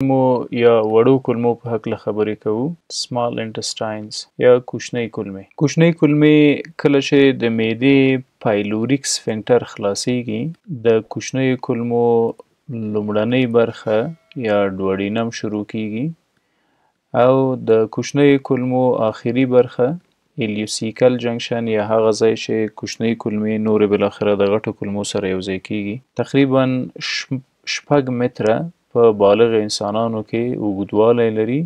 کولمو یا وړو کولمو په هکله خبرې کوو، Small Intestines یا کوچنۍ کولمې. کوچنۍ کولمې کله چې د معدې پایلوریک سفنکټر خلاصیږي، د کوچنیو کولمو لومړنۍ برخه یا ډوډینم شروع کیږي او د کوچنیو کولمو آخري برخه ایلیوسیکل جنکشن یا هغه ځای چې کوچنۍ کولمې نورې بالاخره د غټو کولمو سره یو ځای کیږي، تقریبا 6 متره په بالغ انسانانو کې اوږدوالی لري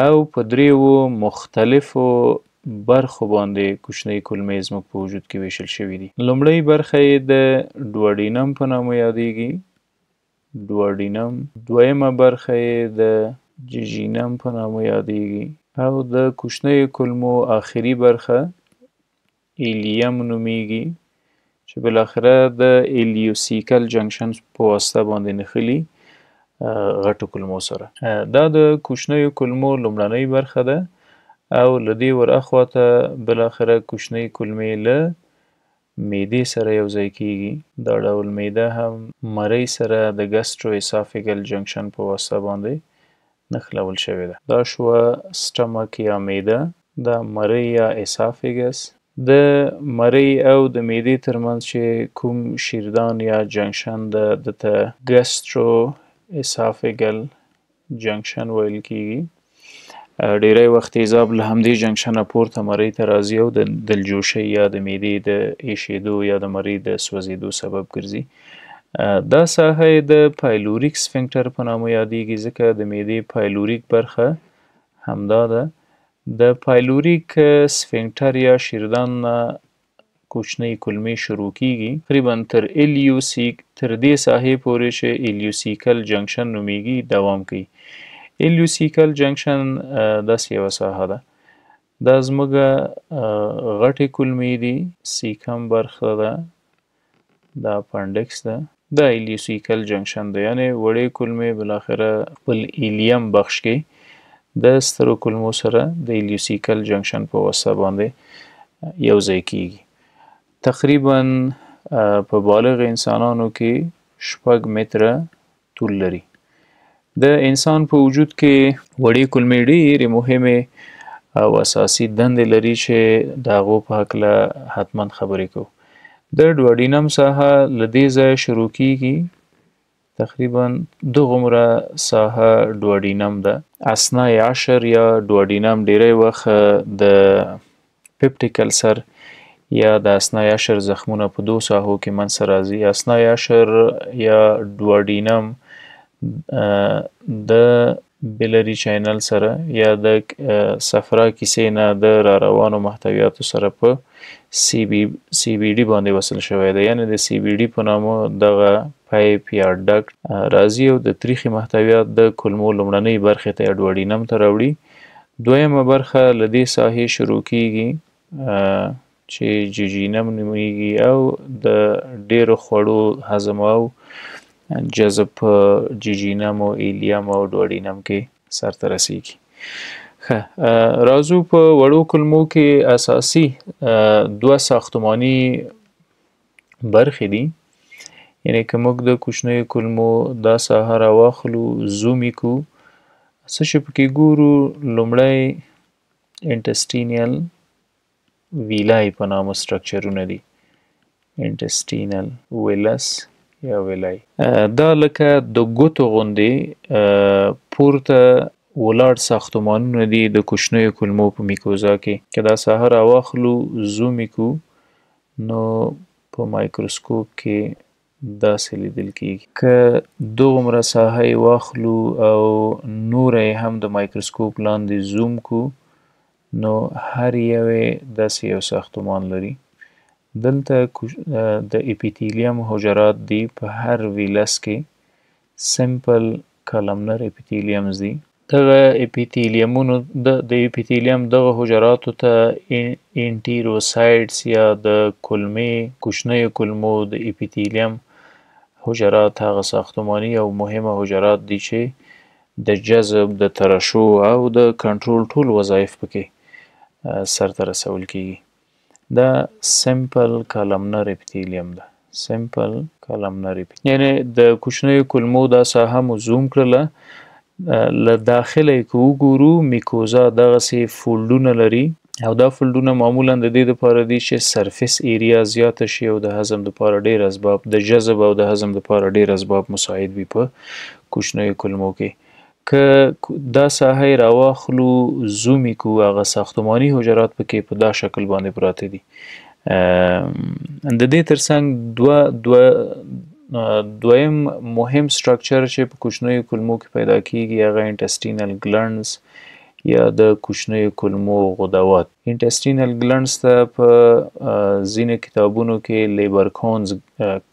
او په دریو مختلفو برخو باندې کوچنۍ کولمې زموږ په وجود کې ویشل شوي دي. لومړۍ برخه یې د ډوډینم په نامه یادیږي، ډوډینم. دویمه برخه یې د جیجینم په نامه یادیږي او د کوچنیو کولمو آخري برخه ایلیم نومیږي چې بالاخره د ایلیوسیکل جنکشن په واسطه باندې نښلي غټو کولمو سره. دا د کوچنیو کولمو لومړنۍ برخه ده او له دې ور اخوا ته بالاخره کوچنۍ کولمې له معدې سره یو ځای کیږي. دا ډول معده هم مرۍ سره د ګسټرو اسافیګل جنکشن په واسطه باندې نښلول شوې ده. دا شوه سټمک یا معده، دا مرۍ یا اسافیګس. د مرۍ او د معدې ترمنځ چې کوم شیردان یا جنکشن ده، ده ته ګسټرو اسافیګل جنکشن ویل کیږي. ډیری وخت تیزاب له همدې جنکشنه پورته مرۍ ته راځي او د دلجوشۍ یا د معدې د ایشېدو یا د مرۍ د سوځېدو سبب ګرځي. دا ساحه یې د پایلوریک سفنکټر په نامه یادیږي، ځکه د معدې پایلوریک برخه همدا ده. د پایلوریک سفنکټر یا شیردان نه کوچنۍ کولمې شروع کیږي، تقریبا تر ایلیوسیک تر دې ساحې پورې چې ایلیوسیکل جنکشن نومیږي دوام کوي. ایلیوسیکل جنکشن داسې یوه ساحه ده. دا زموږ غټې کولمې دي، سیکم برخه ده، دا اپنډکس ده، دا ایلیوسیکل جنکشن ده. یعنې وړې کولمې بالاخره خپل ایلیم بخش کې د سترو کولمو سره د ایلیوسیکل جنکشن په واسطه باندې یو ځای کیږي. تقریبا په بالغ انسانانو کې 6 متره طول لري. د انسان په وجود کې وړې کولمې ډېرې مهمې او اساسي دندې لري چې د هغو په هکله حتما خبرې کوو. د ډوډینم ساحه له دې ځایه شروع کیږي، تقریبا دغومره ساحه ډوډینم ده. اثنای عشر یا ډوډینم ډیری وخت د پیپټیک السر یا د اثنای عشر زخمونه په دوو ساحو کې منځته راځي. اثنای عشر یا ډوډینم د بلري چینل سره یا د صفرا کیسې نه د را روانو محتویاتو سره په سی بي ډي باندې وصل شوی دی. یعنې د سی بي ډي په نامه دغه پایپ یا ډکټ راځي او د تریخي محتویات د کولمو لومړنۍ برخې ته یا ډوډینم ته راوړي. دویمه برخه له دې ساحې شروع کیږي چې جیجینم نومیږي او د ډیرو خوړو هضم او جذب په جیجینم او ایلیم او ډوډینم کې سرته رسیږي. ښه، راځو په وړو کولمو کې اساسي دوه ساختماني برخې دي. یعنې که موږ د کوچنیو کولمو دا ساحه راواخلو، زوم یې کړو، څه چې پکې ګورو، لومړی انټسټینل ویلای په نامه سټرکچرونه دي. انټسټینل ویلس یا ویلای دا لکه د ګوتو غوندې پورته ولاړ ساختمانونه دي د کوچنیو کولمو په میکوزا کې. که دا ساحه راواخلو، زوم یې کړو، نو په مایکروسکوپ کې داسې لیدل کیږي. که دغومره ساحه یې واخلو او نوره یې هم د مایکروسکوپ لاندې زوم کړو، نو هر یو یې داسې یو ساختمان لري. دلته د اپیتیلیم حجرات دي، په هر ویلس کې سمپل کالمنر اپیتیلیمز دي. دغه اپیتیلیمونو د اپیتیلیم دغه حجراتو ته انټیروسایټس یا د کولمې کوچنیو کولمو د اپیتیلیم حجرات هغه ساختماني او مهمه حجرات دي چې د جذب، د ترشح او د کنټرول ټول وظایف پکې سرته رسول کیږي. دا سمپل کالمنر اپیتیلیم ده، سمپل Columnar، یعنی د کوچنیو کولمو دا ساحه مو زوم کړله، له داخله یې که وګورو mucosa دغسې فولډونه لري، او دا فولډونه معمولا د دې لپاره دي چې surface area زیاته شي او د هضم لپاره ډېر اسباب، د جذب او د هضم لپاره ډېر اسباب مساعد وي په کوچنیو کولمو کې. که دا ساحه یې راواخلو زوم یې کړو، هغه ساختماني حجرات پکې په دا شکل باندې پراته دي. د دې ترڅنګ دویم مهم structure چې په کوچنیو کولمو کې پیدا کیږي هغه intestinal glands یا د کوچنیو کولمو غدوات. Intestinal glands ته په ځینو کتابونو کې Lieberkühn's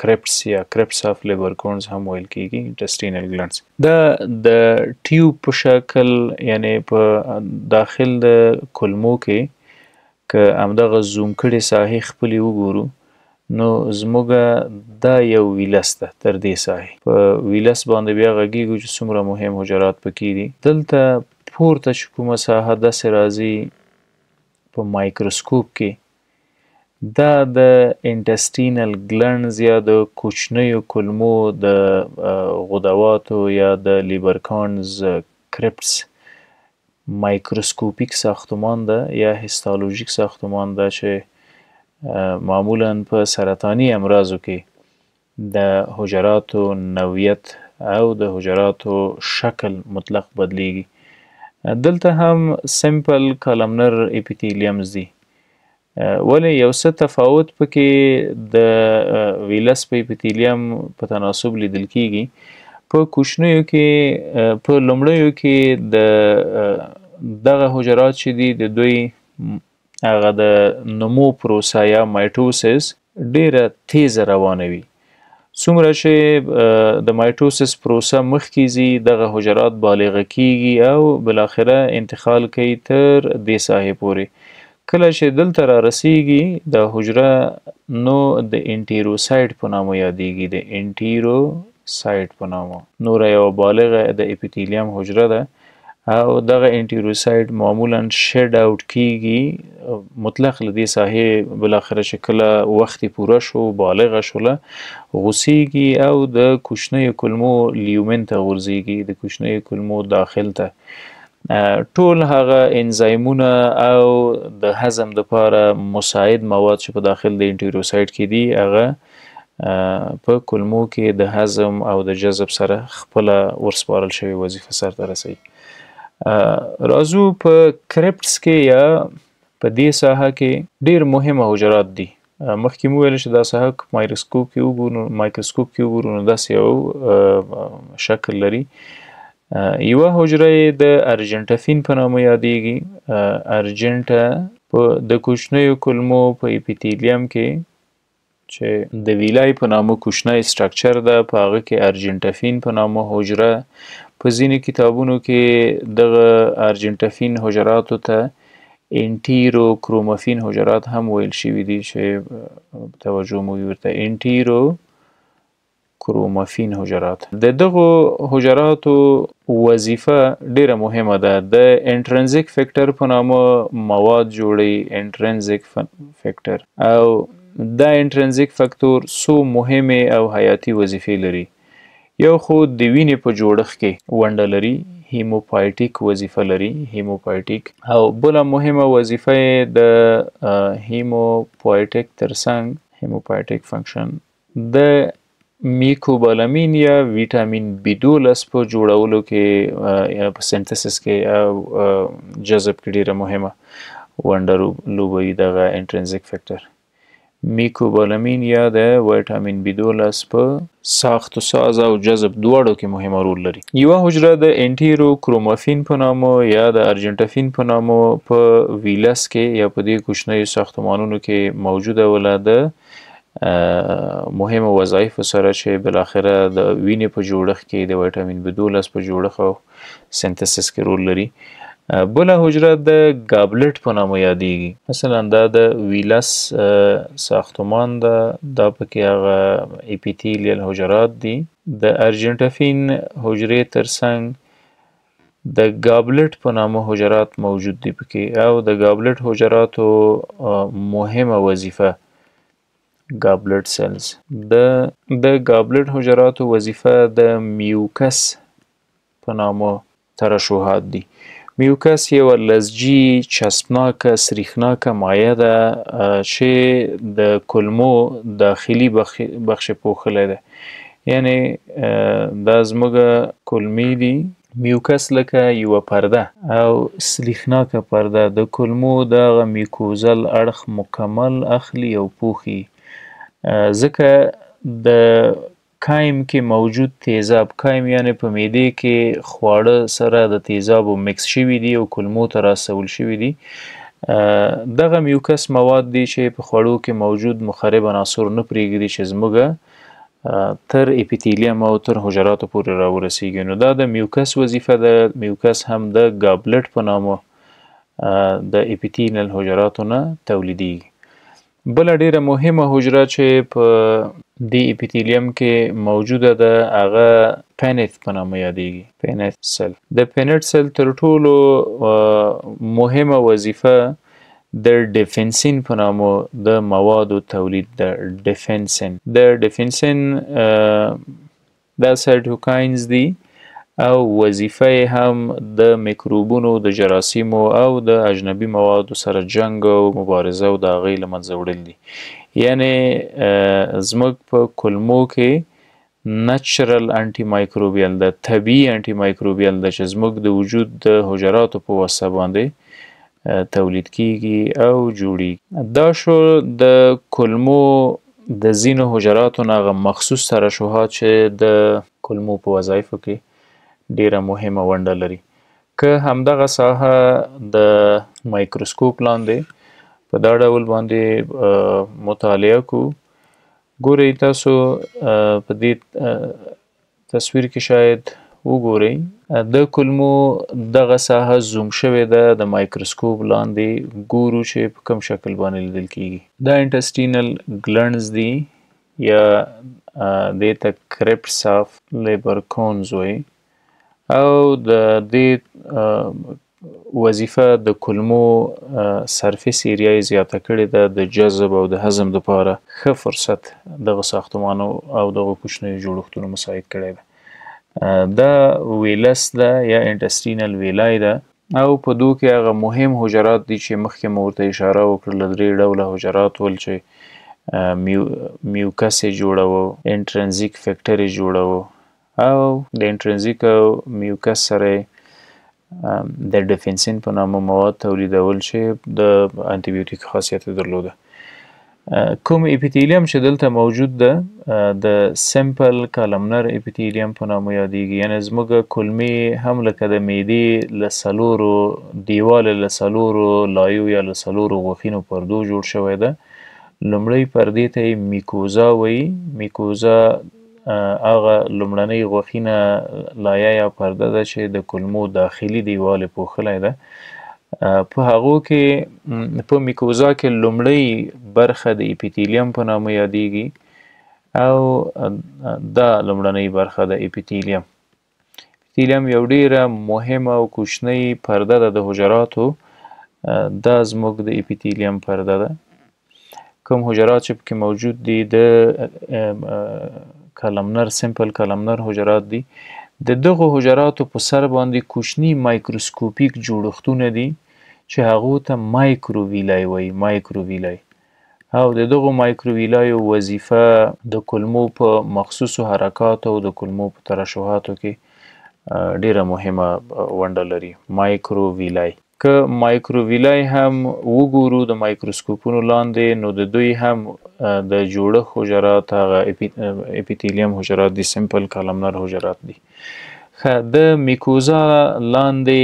crypts یا crypts of Lieberkühn's هم ویل کیږي. Intestinal glands دا د tube په شکل، یعنی په داخل د کولمو کې که همدغه زوم کړې ساحې خپلې وګورو، نو زموږ دا یو villus ده تر دې ساحې. په villus باندې بیا غږیږو چې څومره مهم حجرات پکې دي. دلته پورته چې کومه ساحه داسې راځي په مایکروسکوپ کې، دا د intestinal glands یا د کوچنیو کولمو د غدواتو یا د Lieberkühn's crypts مایکروسکوپیک ساختمان ده یا هستولوژیک ساختمان ده چې معمولا په سرطاني امراضو کې د حجراتو نوعیت او د حجراتو شکل مطلق بدلیږي. دلته هم simple columnar epitheliums دي، ولې یو څه تفاوت پکې د villus په epithelium په تناسب لیدل کیږي. په کوچنیو کې، په لومړیو کې د دغه حجرات چې دي د دوی هغه د نمو پروسه یا mitosis ډیره تیزه روانه وي. څومره چې د mitosis پروسه مخکې ځي دغه حجرات بالغه کیږي او بالاخره انتقال کوي تر دې ساحې پورې. کله چې دلته را رسیږي دا حجره نو د enterocyte په نامه یادیږي، د enterocyte په نامه. نوره یوه بالغه د epithelium حجره ده او دغه enterocyte معمولا shed out کیږي مطلق له دې ساحې. بالاخره چې کله وخت یې پوره شو، بالغه شوله، غوڅیږي او د کوچنیو کولمو lumen ته غورځیږي، د کوچنیو کولمو داخل ته. ټول هغه انزایمونه او د هضم دپاره مساعد مواد چې په داخل د enterocyte کې دي هغه په کولمو کې د هضم او د جذب سره خپله ورسپارل شوې وظیفه سرته رسوي. راځو په crypts کې یا په دې ساحه کې ډیر مهمه حجرات دي. مخکې مو ویل چې دا ساحه که مایکروسکوپ کې وګورو، مایکروسکوپ کې وګورو نو داسې یو شکل لري. یوه حجره یې د argentaffin په نامه یادیږي. ارجنټا په د کوچنیو کولمو په epithelium کې چې د villi په نامه کوچنی structure ده، په هغه کې argentaffin په نامه حجره، په ځینو کتابونو کې دغه argentaffin حجراتو ته enterochromaffin حجرات هم ویل شوي دي چې توجه مو وي ورته، enterochromaffin حجرات. د دغو حجراتو وظیفه ډیره مهمه ده. د intrinsic factor په نامه مواد جوړوي، intrinsic factor، او دا intrinsic factor څو مهمې او حیاتي وظیفې لري. یو خو د وینې په جوړښت کې ونډه لري، hemopoietic وظیفه لري، hemopoietic. او بله مهمه وظیفه یې د hemopoietic ترڅنګ hemopoietic function د mecobalamin یا ویټامین بي 12 په جوړولو کې یا په synthesis کې او جذب کې ډیره مهمه ونډه لوبوي دغه intrinsic factor. Mecobalamin یا د ویټامین بي 12 په ساخت و ساز او جذب دواړو کې مهمه رول لري. یوه حجره د enterochromaffin په نامه یا د argentaffin په نامه په villus کې یا په دې کوچنیو ساختمانونو کې موجوده وله د مهمو وظایفو سره چې بالاخره د وینې په جوړښت کې د ویټامین بي 12 په جوړښت او synthesis کې رول لري. بله حجره د goblet په نامه یادیږي. مثلا دا د villus ساختمان ده، دا پکې هغه epithelial حجرات دي. د argentaffin حجرې ترڅنګ د goblet په نامه حجرات موجود دي پکې، او د goblet حجراتو مهمه وظیفه Goblet cells. د goblet حجراتو وظیفه د mucus په نامه ترشحات دي. Mucus یوه لزجي، چسپناکه، سریښناکه مایع ده چې د کولمو داخلي بخش پوښلی دی. یعنی دا زموږ کولمې دي. Mucus لکه یوه پرده او سریښناکه پرده د کولمو دغه mucosal اړخ مکمل اخلي او پوښي، ځکه د chyme کې موجود تیزاب، chyme یعنی په معدې کې خواړه سره د تیزابو mix شوي دي او کولمو ته راستول شوي دي. دغه mucus مواد دي چې په خوړو کې موجود مخرب عناصر نه پرېږدي چې زموږ تر epithelium او تر حجراتو پورې راورسیږي. نو دا د mucus وظیفه ده. Mucus هم د goblet په نامه د epithelial حجراتو نه تولیدیږي. بله ډیره مهمه حجره چې په دې epithelium کې موجوده ده هغه Paneth په نامه یادیږي، Paneth cell. د Paneth cell تر ټولو مهمه وظیفه د defensin په نامه د موادو تولید ده. Defensin، د defensin دا cytokines دي او وظیفه یې هم د میکروبونو، د جراثیمو او د اجنبي موادو سره جنګ او مبارزه او د هغې له منځه وړل دي. یعنی زموږ په کولمو کې natural antimicrobial ده، طبیعي antimicrobial ده چې زموږ د وجود د حجراتو په واسطه باندې تولید کیږي او جوړیږي. دا شو د کولمو د ځینو حجراتو نه هغه مخصوص ترشحات چې د کولمو په وظایفو کې ډیره مهمه ونډه لري. که همدغه ساحه د مایکروسکوپ لاندې په دا ډول باندې مطالعه کو، ګورئ تاسو په دې تصویر کې شاید وګورئ د کولمو دغه ساحه زوم شوې ده، د مایکروسکوپ لاندې ګورو چې په کوم شکل باندې لیدل کیږي. دا intestinal glands دي یا دې ته crypts of Lieberkühn وایي، او د دې وظیفه د کولمو surface area یې زیاته کړې ده د جذب او د هضم دپاره ښه فرصت دغه ساختمانو او دغو کوچنیو جوړښتونو مساعد کړی ده. دا villus ده یا intestinal villi ده، او په دو کې هغه مهم حجرات دي چې مخکې مو ورته اشاره وکړله. درې ډوله حجرات ول چې mucus یې جوړوه، intrinsic factor یې جوړوه، او د intrinsic او mucus سره یې د defensin په نامه مواد تولیدول چې د انتیبیوتیک خاصیت یې درلوده. کوم epithelium چې دلته موجود ده د simple columnar epithelium په نامه یادیږي. یعنی زموږ کولمې هم لکه د معدې له څلورو دیواله له څلورو لایو یا له څلورو غوښینو پردو جوړ شوی ده. لومړۍ پردې ته یې mucosa وایي. Mucosa هغه لومړنۍ غوښینه لایه یا پرده ده چې د کولمو داخلي دیوال یې پوښلی ده. په هغو کې په mucosa کې لومړۍ برخه د epithelium په نامه یادیږي، او دا لومړنۍ برخه د epithelium. Epithelium یو ډیره مهمه او کوچنۍ پرده ده د حجراتو. دا زموږ د epithelium پرده ده. کوم حجرات چې پکې موجود دي د columnar، simple columnar حجرات دي. د دغو حجراتو په سر باندې کوچني microscopic جوړښتونه دي چې هغو ته microvilli وایي، microvilli. او د دغو microvilli یو وظیفه د کولمو په مخصوصو حرکاتو او د کولمو په ترشحاتو کې ډیره مهمه ونډه لري، microvilli. که microvilli هم وګورو د مایکروسکوپونو لاندې، نو د دوی هم د جوړښت حجرات هغه epithelium حجرات دي، simple columnar حجرات دي. ښه، د mucosa لاندې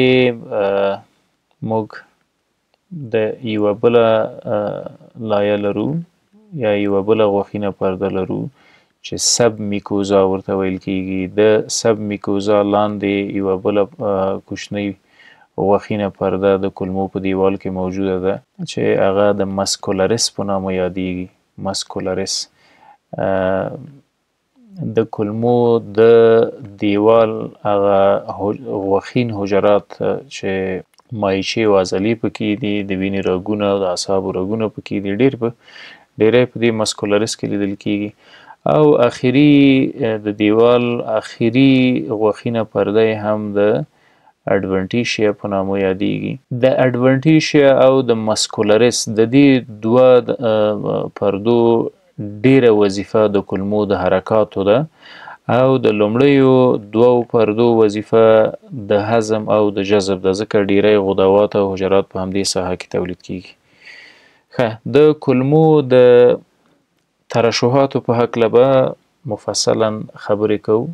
موږ د یوه بله لایه لرو یا یوه بله غوښینه پرده لرو چې submucosa ورته ویل کیږي. د submucosa لاندې یوه بله کوچنۍ غوښینه پرده د کولمو په دیوال کې موجوده ده چې هغه د muscularis په نامه یادیږي. Muscularis د کولمو د دیوال هغه غوښین حجرات چې مایچې او عضلې پکې دي، د وینې رګونه او د اعصابو رګونه پکې دي، ډېر په ډیری په دې مسکولریس کې لیدل کیږي. او اخري د دیوال اخري غوښینه پرده یې هم د اډونټیشیا په نامه یادیږي. د اډونټیشیا او د مسکولریس د دې دوه پردو ډیره وظیفه د کولمو د حرکاتو ده، او د لومړیو دوو پردو وظیفه د هضم او د جذب ده، ځکه ډیری غدوات او حجرات په همدې ساحه کې تولید کیږي. ښه، د کولمو د ترشحاتو په هکله به مفصلا خبرې کوو.